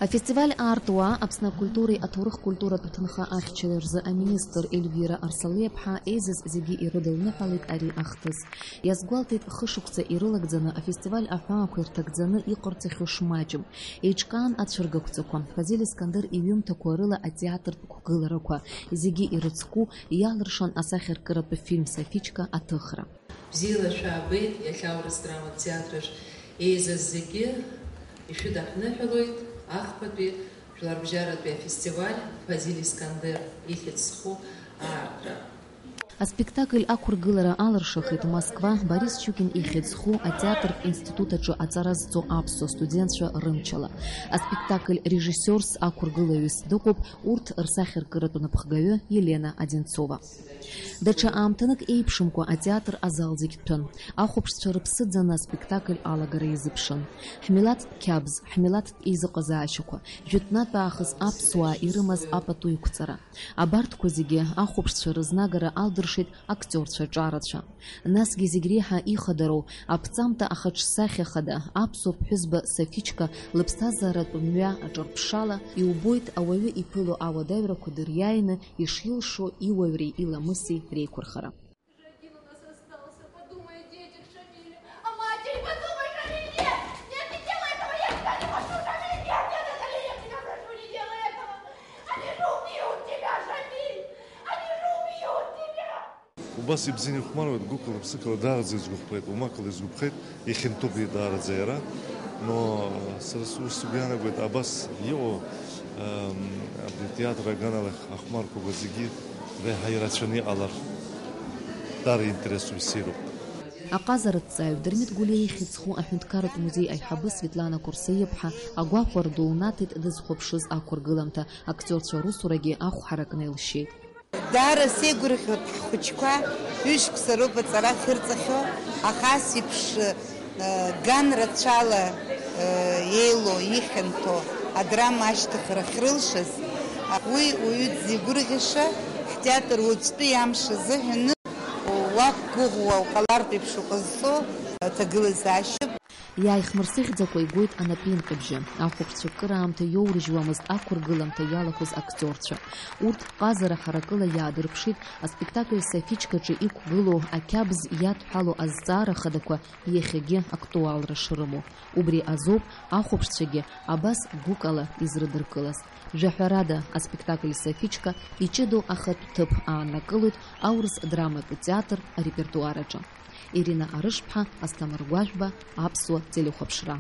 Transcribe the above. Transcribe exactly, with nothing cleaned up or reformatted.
Афестиваль аартуа Аԥсны акультуреи аҭоурых-культуратә ҭынха ахьчареи рзы аминистр Ельвира Арсалиаԥҳа еизаз зегьы ирыдылныҳәалеит ари ахҭыс. Иазгәалҭеит, хышықәса ирылагӡаны афестиваль аҳәаақәа ирҭагӡаны иҟарҵахьоу шмаҷым. Еиҿкаан ацәыргақәҵақәа, Фазиль Искандер иҩымҭақәа рыла атеатртә қәгыларақәа, зегьы ирыцку, иалыршан асахьаркыратә фильм Сафичка аҭыхра. Бзиала шәаабеит, иахьа аурыс драматә театр аҿы еизаз зегьы ишәыдаҳныҳәалоит, ахԥатәи жәларбжьаратәи афестиваль Фазиль Искандер ихьӡ зху аартра. Аспектакль ақәыргылара алыршахеит Москва, Борис Щукин ихьӡ зху атеатртә институт аҿы аҵара зҵо аԥсуа студентцәа рымчала. Аспектакль режиссиорс ақәыргылаҩыс дыҟоуп урҭ рсахьаркыратә напхгаҩы Елена Одинцова. Даҽа аамҭанык еиԥшымкәа атеатр азал зегь ҭәын. Ахәаԥшцәа рыԥсы ӡаны аспектакль алагара иазыԥшын. Ҳмилаҭтә қьабз, ҳмилаҭтә еизыҟазаашьақәа, жәытәнатә аахыс аԥсуаа ирымаз апату иқәҵара. Абарҭқәа зегьы ахәаԥшцәа рызнагара алдыршеит актиорцәа ҿарацәа. Насгьы зегь реиҳа ихадароу, аԥҵамҭа ахаҿсахьа хада, аԥсуа ԥҳәызба Сафичка лыԥсҭазааратә мҩа аҿырԥшала, иубоит ауаҩы иԥыло ауадаҩрақәа дыриааины ишилшо иуаҩреи иламыси реиқәырхара. Один у нас остался. Подумай о детях, Шамиль. О матери подумай, Шамиль, нет! Нет, не делай этого! Я тебя не пущу, Шамиль! Нет, нет, нет, нет, я тебя прошу, не делай этого! Они же убьют тебя, Шамиль! Они же убьют тебя! Убас ибзианы ихәмаруеит, гәыкала, ԥсыкала даараӡа изгәаԥхеит, уамакала изгәаԥхеит, ихьанҭоуп даараӡа иара. Но сара сус сгәы иаанагоит, абас иҟоу, ам, абри атеатр аганала ахәмарқәа зегьы реиҳа ирацәаны иҟалар, даара интересуп, иссируп. Аҟазараҭҵааҩ Дырмит Гәлиа ихьӡ зху аҳәынҭқарратә музеи аиҳабы Светлана Курсаиаԥҳа агәахәара ду лнаҭеит дызхәаԥшыз ақәыргыламҭа, актиорцәа русурагьы ахә ҳаракны илшьеит. Даара сеигәырӷьоит ҳхәыҷқәа ҩышықәса роуп аҵара ахьырҵахьоу, аха ас еиԥш, э, ган рацәала, э, еилоу, ихьанҭоу адрама ашьҭыхра ахьрылшаз, уи уаҩы дзигәырӷьаша, ҳтеатр уаҵәтәи амш азыҳәаны уақәгәыӷуа уҟалартә еиԥш уҟазҵо аҭагылазаашьоуп. Иааихмырсыӷьӡакәа игоит анапеинҟьабжьы. Ахәаԥшцәа кыраамҭа иоурыжьуамызт ақәыргыламҭа иалахәыз актиорцәа. Урҭ ҟазара ҳаракыла иаадырԥшит аспектакль Сафичкаҿы иқәгылоу ақьабз иадҳәалоу азҵаара хадақәа иахьагьы актуалра шрымоу. Убри азоуп ахәаԥшцәагьы абас гәыкала изрыдыркылаз. Жәаҳәарада, аспектакль Сафичка иҷыдоу ахатә ҭыԥ ааннакылоит аурыс драматә театр арепертуар аҿы. Ирина Арышԥҳа, Асҭамыр Гәажәба, Аԥсуа телехәаԥшра.